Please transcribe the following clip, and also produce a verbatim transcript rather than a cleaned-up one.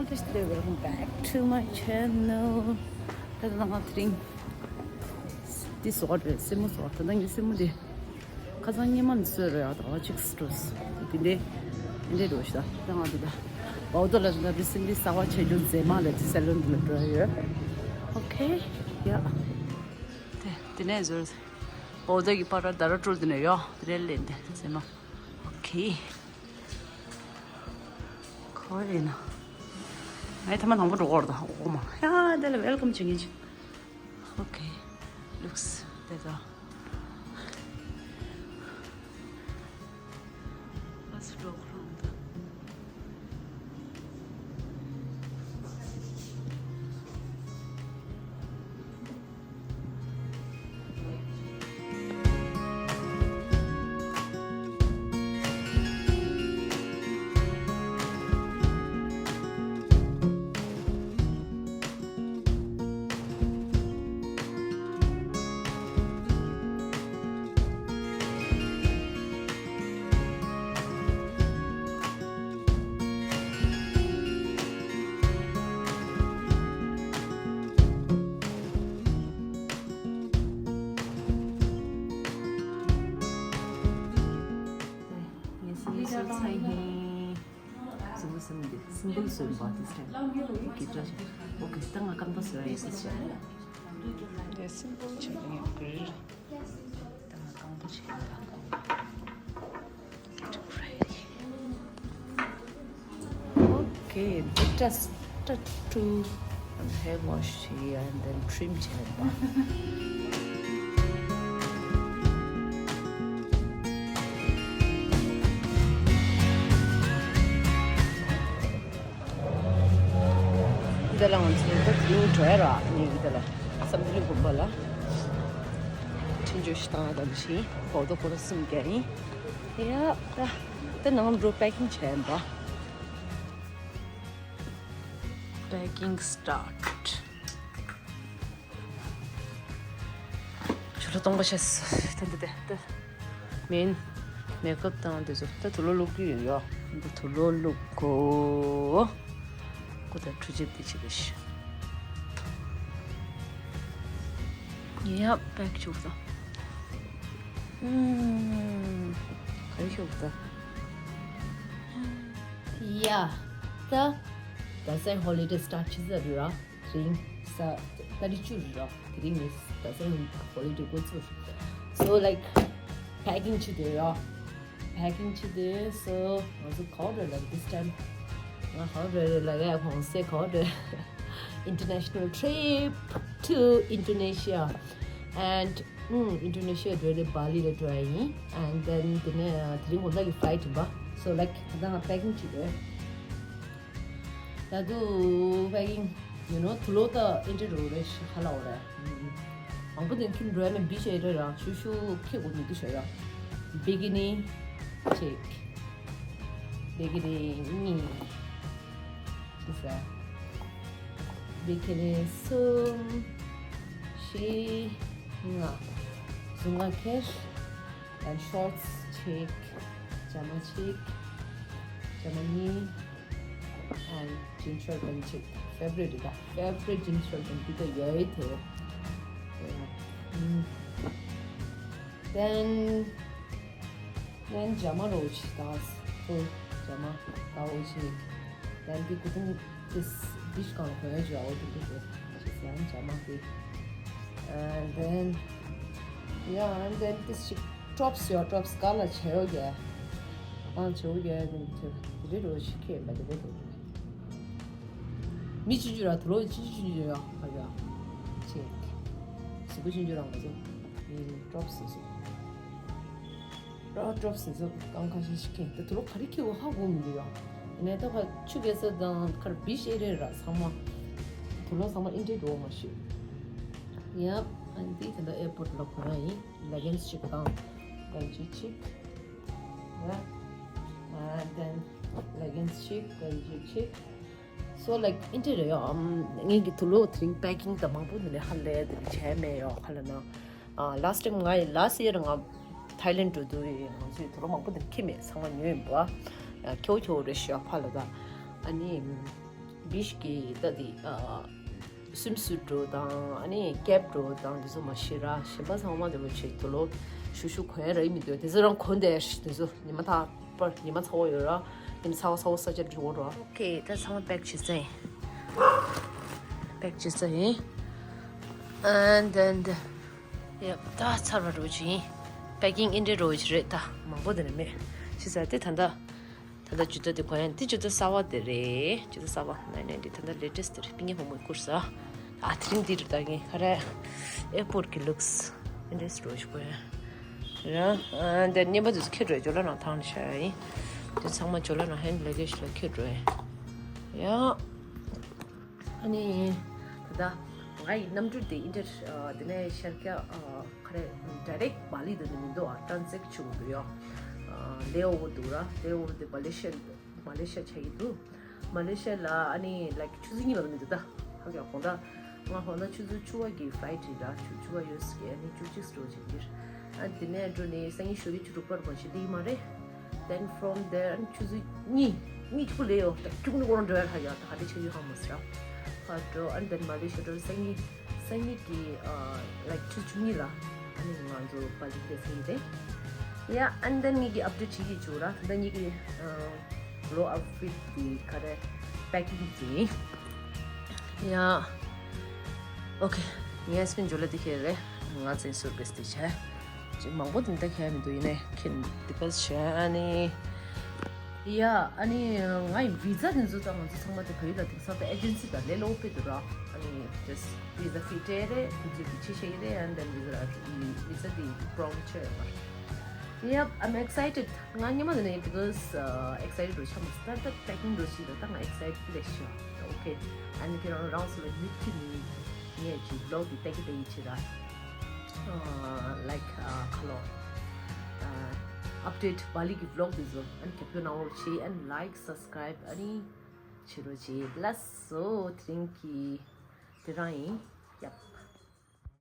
Welcome back to my channel. ད་ལྟ་ང་དེ་རིང་འདི་བཟོ་ག་རེད། སེན་མོ་བཟོ་ག་ད་ལྟ་ངའི་སེན་མོ་འདི་ཁ་སང་སྔོན་མ་ནས་བཟོས་རེད། ཡ་ད་ག་ཅིག་སྤྲོས་འདི་འདྲའི་འདི་འདྲའི་འགྲོ་ཤི། ད་ད་ང་འདི་ད་པའོ་ཏར་ལ་ད་རི་སེན་ལི་གསར་པ་བྱས་རྒྱུ་མཛེས་མ་ལ་དེ་སེ་ལོན་དུ་ལ་འགྲོ་ཡ་ཡོད། ཨོ་ཁེ། ཡ་དེ་དེ་ནས་བཟོས། པའོ་ཏར་གྱི་པར་ད་ར་ཀྲུལ་དེ་ནས་ཡོད། དེ་རེད་ལེན་དེ་མཛེས་མ། ཨོ་ཁེ། ཁོ་ཡིན་ན། ངས་ཐ་མ་དང་པོ་འགྲོ་གོ་ར་ད་འོ་མ། ཡ་དེ་ལ་ཝེལ་ཀམ་བྱེད་མཁན་ཅིག Okay, looks better. Let's walk around. Yes, yes, yes, hi, hey. Simple, simple, simple, simple this time. Okay, just okay. Tanga kanta sura yes, yes. Yes, simple, simple. Tanga kanta sura. Okay, just tattoo and hair wash here and then trim here. འདི་ལ་ང་ཚོས་ད་ལུང་བྲོས་ར་ངས་འདི་ལ་བསམ་ཚུལ་དགོན་པ་ལ་འཕྲིན་བཅོལ་ཞིག་བཏང་ཡ་དང་ཞིང་བོ་ཏོ་ཁོ་ར་གསུམ་རྒྱག་ཡིན། ཡ་ད་ད་ནང་འགྲོ་པེ་ཀིང་བྱས་ཡིན་པ། Packing start. ཆུ་ལོ་གཏོང་པ་བྱས། ད་འདི་དེ་ད་མིན། མེ་ཀབ་དང་འདི་ཚོ་ད་དུག་ལོག་བླུག་གི་ཡོད་ཡོ། འདི་དུག་ལོག་བླུག་གོ། ཁོ་ད་འཕྲུལ་ཆས་འདི་བྱེད་པའི་ཤི། ཡ་པེག་བྱུག་ད། ཨུམ། ག་རེ་བྱུག་ད། ཡ། ད། ད་སའི་ཧོ་ལི་ཌེ་སི་ཊར་ཊི་བྱེད་ཟེར་ར། དེ་རིང་ས་ཏ་རིག་བཅུ་རེད་ར། དེ་རིང་ངས་ད་སའི་ཧོ་ལི་ཌེ་འགོ་ཚུགས། So like packing བྱེད་དུས་ར། Packing བྱེད་དུས། So ང་ཚོ་ག་པར་འགྲོ་ལབ། This time ང་ག་པར་འགྲོ་ལབ་ཡ། གོང་སེ་ག་པར་འགྲོ། International trip to Indonesia and ཨུམ། Indonesia འགྲོ་རེད། བྷ་ལི་ལ་འགྲོ་ཡ་ཡིན། And then དེ་ནས་དེ་རིང་དགོང་དག་གི་flight ཡིན་པ། So like ད་ལྟ་ང་packing བྱེད་དགོས། ད་དུང་packing you know དུག་ལོག་ད་ཨེ་འདྲ་རུ་རེད་ཤག་ཧ་ལ་འོ་རེད། མང་པོ་དེ་ཁྱིམ་འགྲོ་ཡ་མེད། བི་ཤེ་རེད་ར། ཤུ་ཤུ་ཁྱེད་དགོས་མི་འདུག་ཤོད་ར། བི་ཀི་ནི་གཅིག་བི་ཀི་ནི་གཉིས། ཅི་ཟེར། བི་ཀི་ནི་གསུམ། བཞི། ལྔ། གཟུགས་ལྔ་ཁྱེར། And shorts གཅིག་ཇ་མ་གཅིག་ཇ་མ་གཉིས། And jean short pant གཅིག Favorite རེད་ད། Favorite jean short pant འདི་ད་ཡོད་དེ། Then then ཇ་མ་རོ་གཅིག་ད། ཕུལ་ཇ་མ་དཀར་པོ་གཅིག Then འདི་གུ་དུང་this dish གང་གོན་ཡོད་ཅིག་འོ་དེ་འདི་དེ་ཅིག་ཡང་ཇ་མ་དེ། And then yeah, and then this ཅིག་ཊོབ་སི་ཡོད། ཊོབ་སི་ག་ལ་བྱས་ཡོད་གས། ག་ལ་བྱས་ཡོད་གས། དེ་འདི་དེ་རེད་རོ་ཞིག་ཁེ་མ་དེ་རེད་རོ། མི་ཆུང་ཆུང་ར་དུ་ལོ་ཆུང་ཆུང་ཆུང་ཡོད་ག་ཡོད་ཅིག་གཟུགས་པོ་ཆུང་ཆུང་ར་ང་ཚོ་མི་ཊོབ་སི་སི། ར་ཊོབ་སི་ཟོ་གང་ཁ་ཤས་ཤིག་ཁེ། ད་དུ་ལོ་ག་རེ་ཁེ་བོ་ཧ་གོ་མི་འདུག་ཡ། ཡིན་ནའི་ད་ཁ་ཆུ་རྐྱལ་ས་དང་ཁར་བི་ཤེ་རེ་ར་ཚང་མ། དུ་ལོ་ཚང་མ་ཨིན་ཏྲེ་འགྲོ་མ་ཤེས། ཡ། ཨ་ནི་དེ་ད་ལྟ་ཨེར་པོར་ཊི་ལ་གོ་ཡ་ཡིན། ལེ་གིན་སི་གཅིག་དང་གན་ཇི་གཅིག་ཡ། And then ལེ་གིན་སི་གཅིག་གན་ཇི་གཅིག So like ཨིན་ཏྲེ་རེ་ཡ། ངེད་ཀྱི་དུ་ལོ་དེ་རིང་པེ་ཀིང་ད་མང་པོ་འདི་ནས་ཧ་ལས་དེ་རིང་བྱས་མེད་ཡོ་ཁ་ལ་ན། ཨ། last time ང་ཡི་last year ང་ཐའི་ལེན་འགྲོ་དུས་ང་ཚོས་དུ་ལོ་མང་པོ་འདི་ཁེ་མེད། ཚང་མ་ཉོས་ཡིན་པ། ཨ། ཁེའུ་ཁེའུ་རེ་ཞོ་ཕ་ལ་ད། ཨ་ནི། བིཤ་གི་ད་དེ་ཨ་སུམ་སུ་འགྲོ་དང་ཨ་ནི་ཀེབ་འགྲོ་དང་དེ་ཚོ་མ་ཤི་ར་གཞན་པ་ཚང་མ་དེ་མོ་ཆེ་དུ་ལོ་ཤུ་ཤུ་གོན་ར་ཡི་མི་འདུག་དེ་ཚོ་རང་གོན་དེ་དེ་ཚོ་ཉི་མ་ཐག་པར་ཉི་མ་ཚ་བོ་ཡོད་ར་ཉི་མ་ཚ་བོ་ཚ་བོ་ས་ཆ་འགྲོ་ར། ཨོ་ཁེ། ད་ཚང་མ་པེག་བྱེད་ཚེ་པེག་བྱེད་ཚེ་ཡིན། And then the- yep, ད་ཚར་བ་རོ་ཅིག་ཡིན། པེ་ཀིང་ཨིན་འདྲེ་རོ་ཅིག་རེད། ད་མང་པོ་དེ་ནས་མེད་ཤི་ས་དེ་ད་ད། ད་ལྟ་ཇུ་ཏ་དེ་གོན་ཡ་དེ་ཇུ་ཏ་གསར་བ་དེ་རེད། ཇུ་ཏ་གསར་བ་ནའིན་ནའིན་ཊི་ད་ལྟ་ལེ་ཊེ་སི་དེ་རེད། པིན་ཉེ་ཧོ་མོའི་ཀུར་ས། ཨ་དེ་རིང་འདི་རུ་ད་ངས་ཁ་ར་ཨེར་པོར་གི་ལུགས་ཨིན་ཌི་སི་རོ་ཞིག་གོན་ཡ་ར། དེ་རྙིང་པ་དེ་ཚོ་ཁྱེར་འགྲོ་ཡ་ཇོ་ལ་ནང་ཐང་ནས་ཤ་ཡ་ཡིན། དེ་ཚང་མ་ཇོ་ལ་ནང་ཧེན་ཌི་ལ་གེ་ཇི་ལ་ཁྱེར་འགྲོ་ཡ་ཡ། ཨ་ནི་ད་ལྟ་ང་ཡི་གནམ་གྲུ་དེ་ཨིན་ཊར་དེ་ནས་ཤར་ཀ་ཁ་རེ་ཌའི་རེག་བྷ་ལི་དུ་ནི་མི་འདུག་ཨ་ཊན་སིཊ་བྱུང་འདུག་ཡོ། ལེ་ཨོ་བར་འདུག་ར། ལེ་ཨོ་བར་དེ་མ་ལེ་ཤ་མ་ལེ་ཤ་ཆགས་ཀྱི་འདུག་མ་ལེ་ཤ་ལ་ཨ་ནི་ལའིཀ་ཆུ་ཚོད་གཉིས་ལ་མི་འདུག་ད་ཧ་ག་དགོང་དག་ང་དགོང་དག་ཆུ་ཚོད་བཅུ་པ་གི་ཕ་ལའིཊ་རེད་ར། ཆུ་བཅུ་པ་ཡོད་ཀྱི་ཨ་ནི་བཅུ་གཅིག་སྤྲོ་བྱེད་ཀྱི་ར། ཨ་དེ་ནས་འགྲོ་ནི་སང་ཉིན་ཞོགས་ཀྱི་ཆུ་དྲུག་པར་མ་ཤི་ལི་མ་རེད། Then from there ཆུ་ཚོད་གཉིས་གཉིས་ཆུ་ལེ་ཡོ་ད་ཁྱུག་ནི་གོ་རང་འགྲོ་ཡ་ཧ་ཡ་ད་ཧ་དེ་ཆུ་ཡོ་ཧ་མ་སི་ར། ཕར་འགྲོ་and then མ་ལེ་ཤ་འགྲོ་སང་ཉིན་སང་ཉིན་གི་ཨ་ལའིཀ་ཆུ་བཅུ་གཉིས་ལ་ཨ་ནི་ང་ཚོ་བྷ་ལི་དེ་སེ་ཡི་དེ། ཡ་and then ངེད་ཀྱི་ཨབ་ཌེཊ་བྱེད་ཀྱི་བྱུང་ར། ད་ལྟ་ངེད་ཀྱི་ལོ་ཨའུཊ་ཕིཊ་དེ་ག་རེ་པེ་ཀིང་བྱེད་ཡིན། ཡ། ཨོ་ཁེ། ངས་སྤིན་ཇོ་ལ་དེ་ཁྱེར་རེད། ང་ཚོའི་སུར་ཀེ་སི་དེ་བྱས། ཅི་མང་པོ་དེ་འདྲ་ཁྱེར་མི་འདུག་ཡིན་ནའི་ཁྱེར་འདི་པས་བྱས་ཨ་ནི། ཡ་ཨ་ནི་ང་ཡི་བི་ཛ་དེ་ཚོ་དང་ང་ཚོ་ཚང་མ་དེ་བོད་ཡིག་ལ་དེང་སང་དེ་ཨེ་ཇེན་སི་དང་ལས་སླ་པོ་དཔེ་འདུག་ར། ཨ་ནི་just visa fee སྤྲད་རེད། དེ་ཚོ་གི་ཕྱི་བཤད་ཀྱི་རེད། and then visa visa དེ་པྲོབ་ལེམ་ཆེ་ཡོད་མ་རེད། Yep, I'm excited. ང་སྔོན་མ་ནས་because excited རུ་ཆགས་མ་སོང་། ད་ད་པེ་ཀིང་འགྲོ་ཞིག་ད་ད་ང་excited ལས་ཤོག་ད་okay. ཨ་ནི་ཁྱེད་རང་རང་སུ་ལ་ཡུ་ཊུབ་ནི་ངས་ཀྱི་vlog དེ་ལྟ་གི་ལྟ་གི་བྱེད་ར། like ཁ་ལོ་update བྷ་ལི་གི་vlog དེ་ཚོ་ཨ་ནི་རྒྱབ་སྐྱོར་གནང་རོགས་བྱེད། and like, subscribe ཨ་ནི་བྱེད་རོགས་བྱེད། ལགས་སོ། དེ་རིང་གི་དེ་རང་ཡིན། Yep.